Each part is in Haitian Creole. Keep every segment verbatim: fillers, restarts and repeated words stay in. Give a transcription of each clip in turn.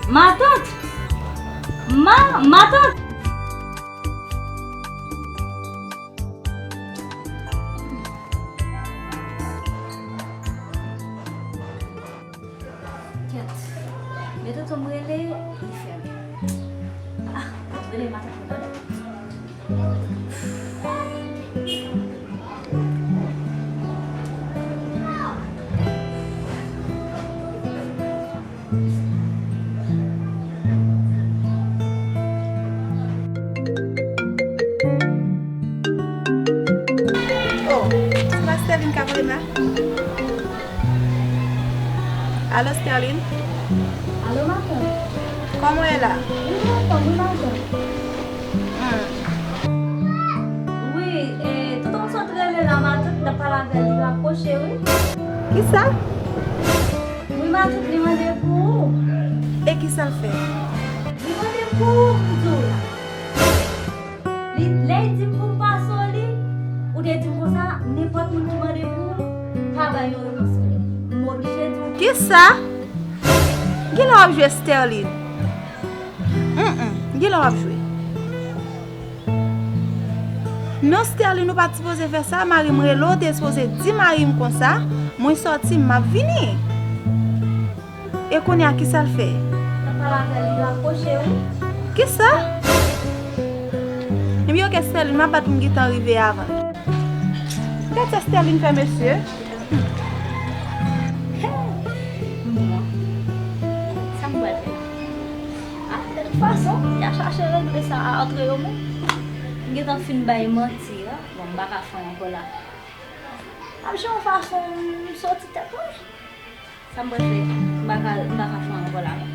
Matant! Ma, matant! Kèt. Men tonton m rele, li fèmen. Ah, rele matant mwen tande. Oh, se pa Sterline k ap rele m la? Alo, Sterline? Alo, matant. Kòman w ye la? Wi, matant, wi, matant. Hmm. Wi, e, tonton m sot rele la, matant, n ap pale avè l, li rakwoche, wi. Kisa? Wi, matant, li mande pou ou. E kisa l fè? Li mande pou ou, m di w la. Li, lè l di m pou m pase w li, ou te di m konsa, nenpòt moun ki mande pou ou, pa bay yon repons klè. M oblije di w. Kisa? Genlè w ap jwe Sterline. Mm, mm, genlè w ap jwe. Non, Sterline, ou pa t sipoze fè sa. Mari m rele w, ou te sipoze di mari m konsa. Mwen sòti, m ap vini. E kounye a, kisa l fè? Nan pale avè l, li rakwoche, wi. Kisa? Ebyen, oke, Sterline, m ap bat pou m gentan rive avan. Gad sa Sterline fè, mesye. Bon, sa m pral fè la? Ah, de tout fason, y a chache regle sa antre yo menm. M gentan fin bay manti a. Bon, m pa ka fè ankò la. M ap jere yon fason m soti tèt mwen. Sa m pral fè? M pa ka, m pa ka fè ankò la non.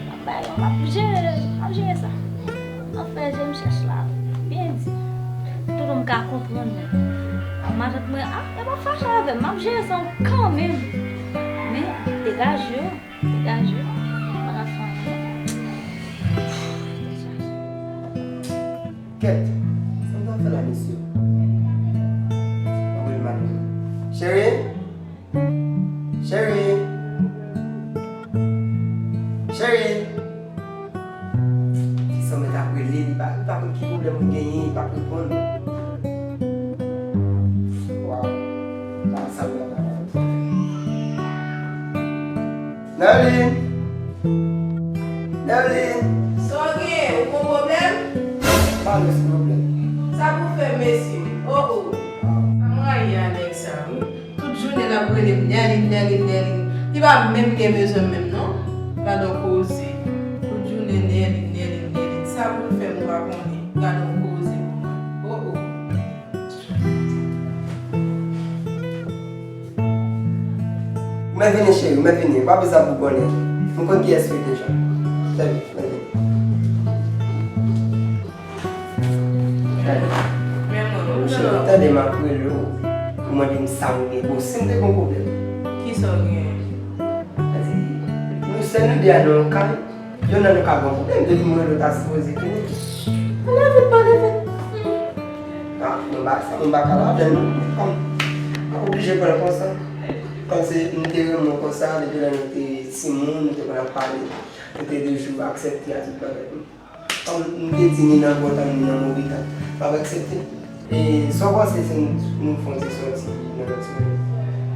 M ap bay, m ap jere, m ap jere sa. M ap fè je m chèch la byen di. Tonton m ka konprann mwen. Matant mwen, ah, e pa fache avè m. M ap jere sa kanmenm. Men, degaje w, degaje w. M pa ka fè ankò. Kèt, sa m t ap fè la, mesye? Mwen rele madanm mwen. Cheri! Cheri! Cheri! Fi sa mèt ap rele, li pa, li pa konn ki pwoblèm ou genyen, li p ap reponn. Waw! Sa, sa mwen ap fè. Nerline! Nerline! Sa w gen? Ou gon pwoblèm? Pa gen pwoblèm. Sa pou fè mesye? Oh, oh. Sa m rayi a nèg sa, wi. Tout jounen l ap rele m Nerline, Nerline, Nerline. Li pa menm gen bezwen m menm, non. Gad on koze. Tout jounen Nerline, Nerline, Nerline. Sa pou l fè m ou pa konnen. Gad on koze. Oh, oh. Ou mèt vini, cheri, ou mèt vini. Pa bezwen bougonnen. M konn kiyès ou ye deja. Trè byen, ou mèt vini. Tande. Men mwen, ou Cheri, tande, m ap rele w pou mande m sa ou gen. Bon, si m te gen yon pwoblèm. Kisa w gen? Sa di, nou sèl nou de a nan yon kay. Yonn nan nou ka gen pwoblèm, depi mwen lòt a sipoze vini. Pale vit, pale vit. Ah, mwen pa sa, mwen pa ka ladann non. Kòm, mwen oblije pran l konsa. Kòm se, m te renmen w konsa, depi lè nou te timoun, nou te konn ap pale. Nou te toujou aksepte a tout bagay. Kòm m te di ni nan bon tan, ni nan move tan. M ap aksepte. E sa w panse si nou, nou fè yon ti sòti nan lòt semèn?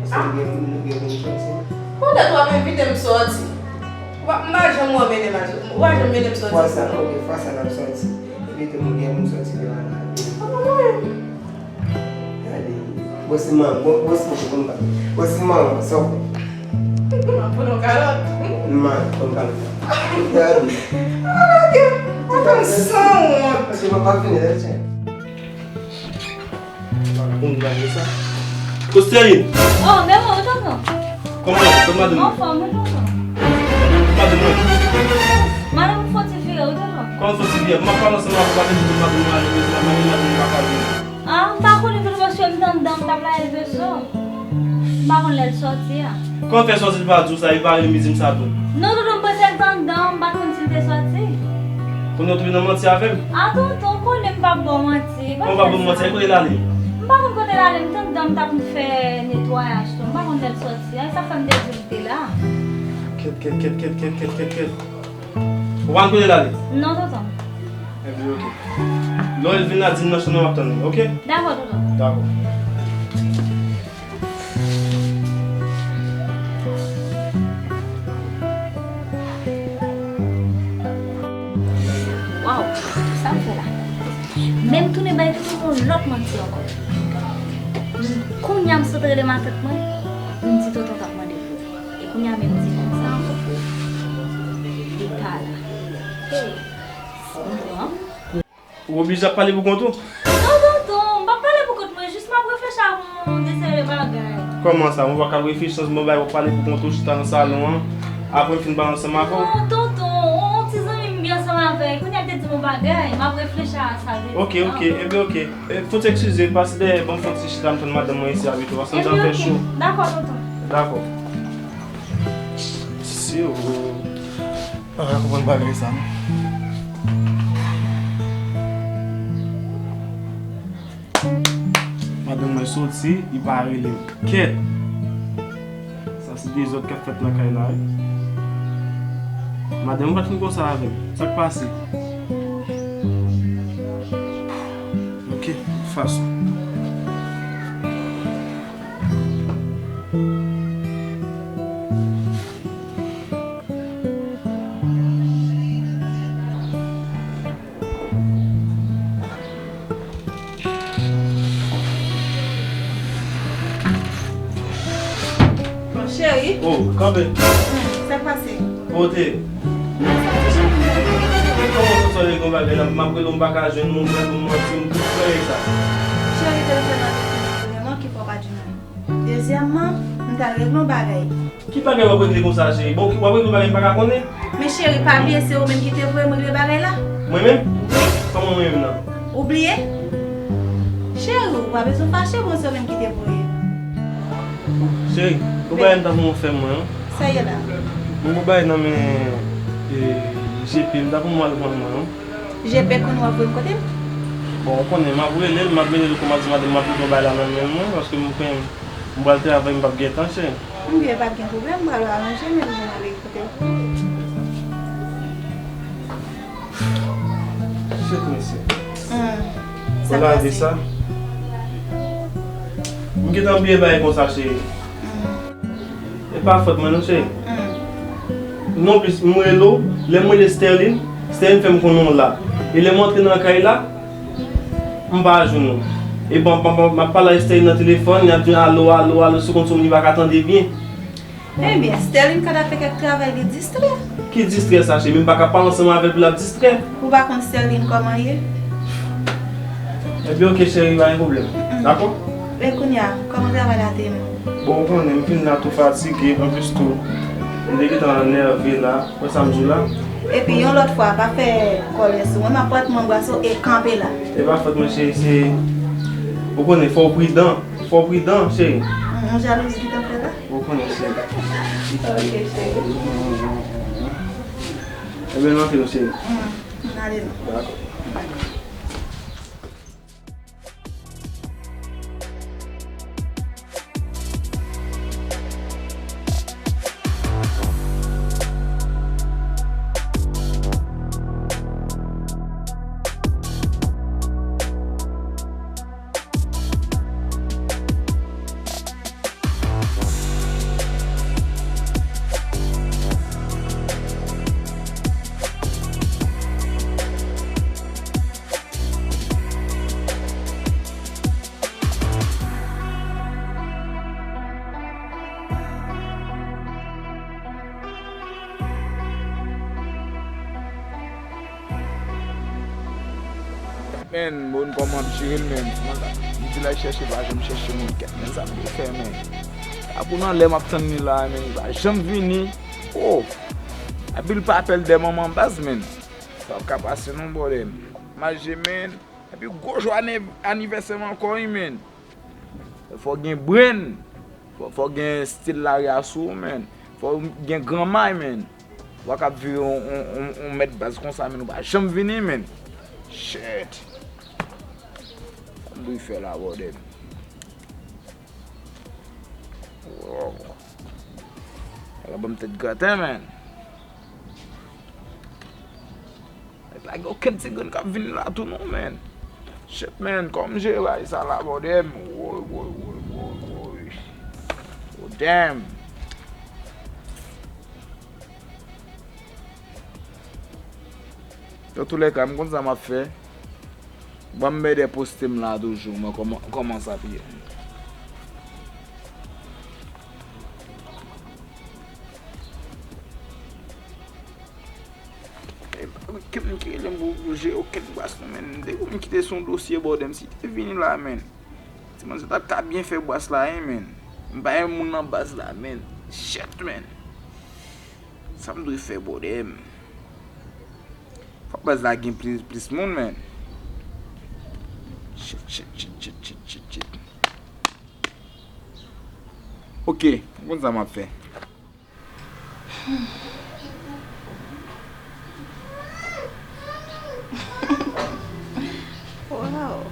Paske nou gen, nou gen pou nou sòti. Poutèt w ap envite m sòti. Ou pa, m pa janm wè w mennen m al sòti. Ou pa janm mennen m sòti. Fwa sa, oke, fwa sa n ap sòti. Envite m, ou gen pou nou sòti devan la. Gade, bon, se man, bon, bon, se man, bon, bon, se man, sa w fè? M ap pran yon kalòt. Man, pran kalòt la. Gade. Ah, Bondye, mwen sanwont. Paske mwen pa fini, lè, tiens. Vagabon, gade sa. Kosteline! Oh, men mwen, tonton. Kòman, kòman madanm mwen? Anfòm, wi, tonton. Madanm mwen? Madanm mwen fon ti vire, wi, tonton. Kòman fon ti vire? Mwen ap pale ansanm avè w, pa te di pou madanm mwen ale, men madanm mwen pa ka vini. Ah, m pa konnen tonton, paske m t anndan, m t ap lave veso. M pa konn lè l sòti a. Kòman fè sòti li pa di w sa, li pa rele m, li di m sa tou? Non, tonton, m panse l t anndan, m pa konn si l te sòti. Kounye a w tonbe nan manti avè m? Ah, tonton, ou konnen m p ap ba w manti. Kòman w p ap ba m manti? Kote l ale? M pa konn kote l ale, m t anndan, m t ap fè netwayaj tou. M pa konn lè l sòti a, e sa fè m te di w li te la. Kèt, kèt, kèt. Ou pa konn kote l ale? Non, tonton. Enben, oke. Lè w vin la, di m nan chanm nan, m ap tann li, oke? Dakò, tonton. Dakò. Waw, sa m fè la? Men m tounen bay tonton yon lòt manti ankò. Kounye a m sot rele matant mwen, m di tonton t ap mande pou li. E kounye a menm di konsa ankò. Li pa la. Hey, m pran. Ou oblije ap pale pou kont ou? Non, tonton, m p ap pale pou kont mwen, jis m ap reflechi a yon de seri de bagay. Kòman sa? Ou pa ka reflechi ansanm, bay ou pale pou kont ou, chita nan salon an. Apre m fin pale ansanm avè w. Non, tonton, yon ti zanmi m byen ansanm avè l. Kounye a l te di m yon bagay, m ap reflechi a sa l te di. Oke, oke, enben oke. E, fò w eskize, pase dèyè ban m fè yon ti chita, m tann madanm mwen isi a pito, paske m fè cho. Dakò, tonton. Dakò. Si ou pa ka konprann bagay sa, non. Madanm mwen soti, li pa rele m. Kèt! Sa se dezòd k ap fèt nan kay la, wi. Madanm mwen pa t fin konsa avè m. Sa k pase? Oke, fason. Cheri. Oh, kanpe. Hmm, sa k pase? Kote? Kòman w sot sòl e gon bagay la? M ap rele w, m pa ka jwenn ou, m rele w, m manti, m tout bagay sa. Cheri, telefòn nan te fini vreman, ki fè w pa jwenn mwen? Dezyèmman, m t al regle yon bagay. Ki bagay w ap regle konsa, cheri? Bon, w ap regle yon bagay m pa ka konnen? Men cheri, pa bliye se ou menm ki te voye m regle bagay la. Mwen menm? Wi. Kòman mwen menm nan? Ou bliye? Cheri, ou pa bezwen fache, bon, se ou menm ki te voye. Cheri, yon bagay m ta pou mwen fè mwen, non? Sa ye la? Mwen gon bagay nan men, e, J P, m ta pou mwen al pran mwen, non? J P konnen w ap voye m kote m? Bon, ou konnen, m ap rele l, m ap rele l kòman di madanm m ap kite yon bagay la nan men mwen, paske m konnen m pral travay, m p ap gen tan, cheri. Ebyen, pa t gen pwoblèm, m pral aranje, men m gen anvi kote. Shit, mesye. Hmm. Ou lage sa? M gentan bliye bagay konsa, cheri. Hmm. E pa fòt mwen non, cheri. Hmm. Nonplis, m rele w, lè m rele Sterline, Sterline fè m konnen w la. E lè m antre nan kay la, m pa jwenn ou. E bon, m, m, m ap pale ak Sterline nan telefòn, y ap di alo, alo, alo, sou kont sou moun li pa ka tande byen. Ebyen, Sterline ka t ap fè kèk travay li distrè. Ki distrè sa, cheri? M pa ka pale ansanm avè l pou l ap distrè. Ou pa konn Sterline kòman ye? Ebyen, oke, cheri, pa gen pwoblèm. Mm-mm. Dakò? E kounye a, kòman travay la te ye menm? Bon, ou konnen, m vin la tou fatige, anplis tou, m te gentan nève la. Wè sa m di w la? Epi yon lòt fwa, pa fè kòlè sou mwen, m ap pran m anbrase w e kanpe la. E pa fòt mwen, cheri, se, ou konnen, fò w pridan, fò w pridan, cheri. Mm, yon jalouzi ki t ap fè la? Ou konnen, cheri. Ok, cheri. Ebyen, n antre, cheri. Mm, n ale non. Dakò. Men, bon, kòman ap jere l, men? M di l al chèche, pa janm chèche moun kèt, men sa m te fè, men? Apou nan lè m ap tann li la, men li pa janm vini. Oh! Epi l pa pè l dè manman baz, men. Sa p ka pase non, bòdè. Maje, men. Epi gwo jou ane-, anivèsè m ankò, wi, men. Fò gen brenn. Fò, fò gen stil lari a sou ou, men. Fò gen gran may, men. Ou pa ka ap vire yon, yon, yon, yon mèt baz konsa, men ou pa janm vini, men. Shit. Sa m dwe fè la, bòdè? Wow. Ala ban m tèt graten, men. Pa gen okenn ti grenn k ap vini la tou non, man. Shit, man, kòman m jere bagay sa la, bòdè m? Woy, woy, woy, woy, woy. Oh, damn. Dans tous les cas, m konn sa m ap fè. Ban m mèdè poste m la toujou, mwen kòman, kòman sa ap ye. Ke m ki rele m pou, pou jere okenn bas non, men. Depi m kite sou yon dosye, bòdè m, si te vini la, men. Ti manzè t ap ka byen fè bas la, hein, men. M pa yon moun nan bas la, men. Shit, men. Sa m dwe fè, bòdè m? Fò baz la gen plis, plis moun, men. Shit, shit, shit, shit, shit, shit, shit. Ok, m konn sa m ap fè. Wow.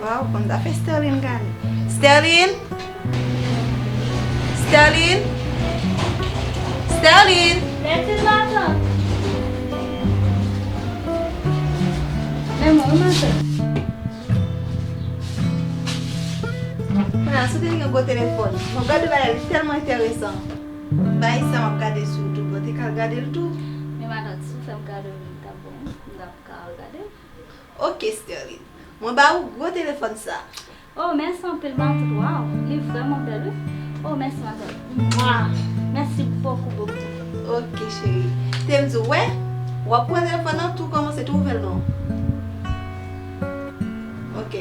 Wow, konn sa fè Sterline gade. Sterline! Sterline! Sterline! Mèsi, matant. Men mwen, matant. Kounya, si w te gen gwo telefòn. Bon, gade bagay, li tèlman enteresan. Bagay sa m ap gade sou YouTube, ou te ka al gade l tou. Men matant, si w fè m kado l, li t ap bon wi. M t ap ka al gade l. Ok, Sterline. Mwen ba ou gwo telefòn sa. Oh, mèsi anpil, matant. Waw, li vrèman bèl, wi. Oh, mèsi, matant. Mwa! Mèsi bokou, bokou. Ok, cheri. Te m di w, wè, w ap pran telefòn nan, tou kòmanse, tou ouvè l non. Ok.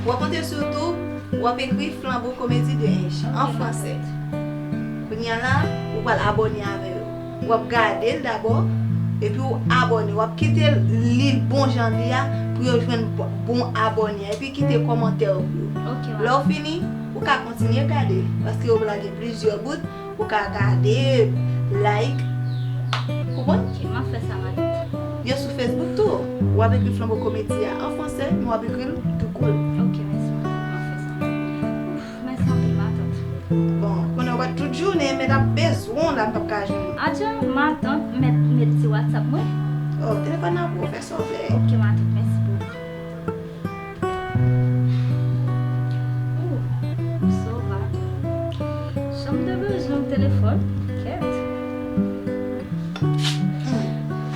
W ap antre sou YouTube, w ap ekri Flambeau Comedy de Ange, an fransè. Kounye a la, ou pral abòne avè yo. W ap gade l dabò, epi w abòne. W ap kite l li l bon jan l ye a pou yo jwenn bon, bon abòne a. Epi kite kòmantè w pou yo. Ok, lè w fini, ou ka kontinye gade, paske yo lage plizyè bout, ou ka gade, like. Konprann? Ok, m ap fè sa, matant. Yo sou Facebook tou. W ap ekri Flambeau Comedy a an fransè, men w ap ekri l tou koul. Ok, mèsi, matant. M ap fè sa. Ouf, mèsi anpil, matant. Bon, konnen w pa tout jounen, men n ap bezwen w la, m p ap ka jwenn ou. Atchan, matant, mèt, mèt ti WhatsApp mwen. Oh, telefòn nan pou w fè sa w vle. Ok, matant, mèsi bokou. Ooh, m sove. Jan m te bezwen yon telefòn, kèt.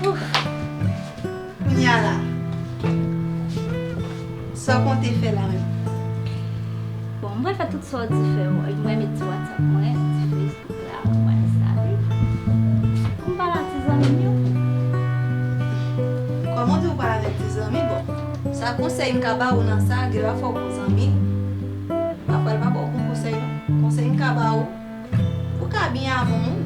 Ouf. Kounye a la, sa w konte fè la menm? Bon, m pral fè tout sa w di fè yo. Mwen met ti WhatsApp mwen, ti Facebook la, mwen enstale. Pou m pale ak ti zanmi m yo. Kòman w di w pale avèk ti zanmi? Bon, sa konsèy m ka ba ou nan sa, gen lè fò w pran zanmi. Pafwa, l pa ba w bon konsèy, non. Konsèy m ka ba ou, ou ka byen avè yon moun,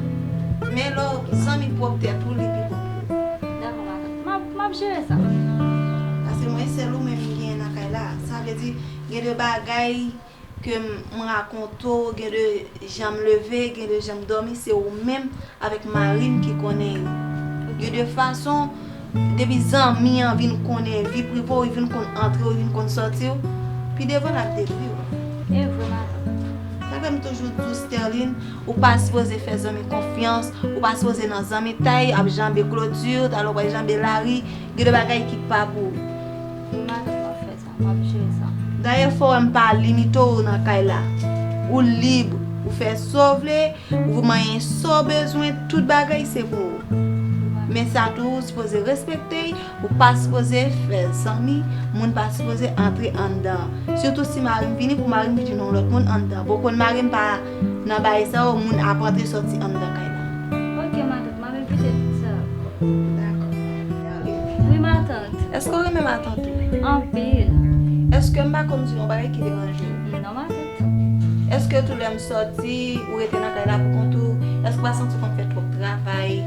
men lè w zanmi pwòp tèt ou, li pi bon pou ou. Dakò, matant. M ap, m ap jere sa. Paske mwen, sèl ou menm m genyen nan kay la. Sa vle di, gen de bagay ke m, m rakonte w, gen de jan m leve, gen de jan m dòmi, se ou menm avèk mari m ki konnen yo. Gen de fason, depi zanmi an vin konnen vi prive w, li vin konn antre w, li vin konn sòti w, pi devan l ap detwi w. E vre, matant. Sa fè m toujou di w, Sterline, ou pa sipoze fè zanmi konfyans, ou pa sipoze nan zanmitay, ap janbe kloti, talè w pral janbe lari, gen de bagay ki pa pou ou. Wi, matant, m ap fè sa. M ap jere sa. Dayè, fò w wè m pa limite w nan kay la. Ou lib, ou fè sa w vle, ou manyen sa w bezwen, tout bagay se pou ou. Men sa tou, ou sipoze respekte l, ou pa sipoze fè zanmi, moun pa sipoze antre anndan. Sitou si mari m vini, pou mari m vin jwenn yon lòt moun anndan. Bon, konn mari m pa nan bagay sa yo, moun ap antre sòti anndan kay la. Ok, matant, m ap evite tout sa. Dakò. Wi, matant. Èske w renmen matant ou? Anpil. Èske m pa konn di yon bagay ki deranje w? Non, matant. Èske tou lè m sòti, ou rete nan kay la pou kont ou, èske w pa santi w konn fè twòp travay?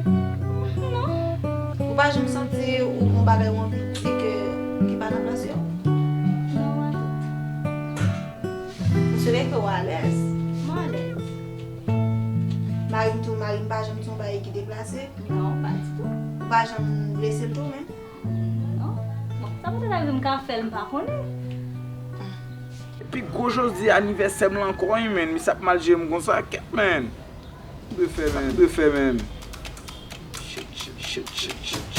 Non. Ou pa janm santi ou gon bagay ou anvi di ke, ki pa nan plas yo? Non, matant. M swete ke w alèz. M alèz. Mari m tou, mari m pa janm di yon bagay ki deplase? Non, pa ditou. Ou pa janm blese l tou menm? Non. Bon, sa poutèt sa m ka fè l, m pa konnen. Pi gwo jodi anivèsè m lan ankò wi, menn. Misye ap mal jere m konsa, kèt, menn. Dwe fè, menn. Dwe fè, menn. Shit, shit, shit, shit, shit.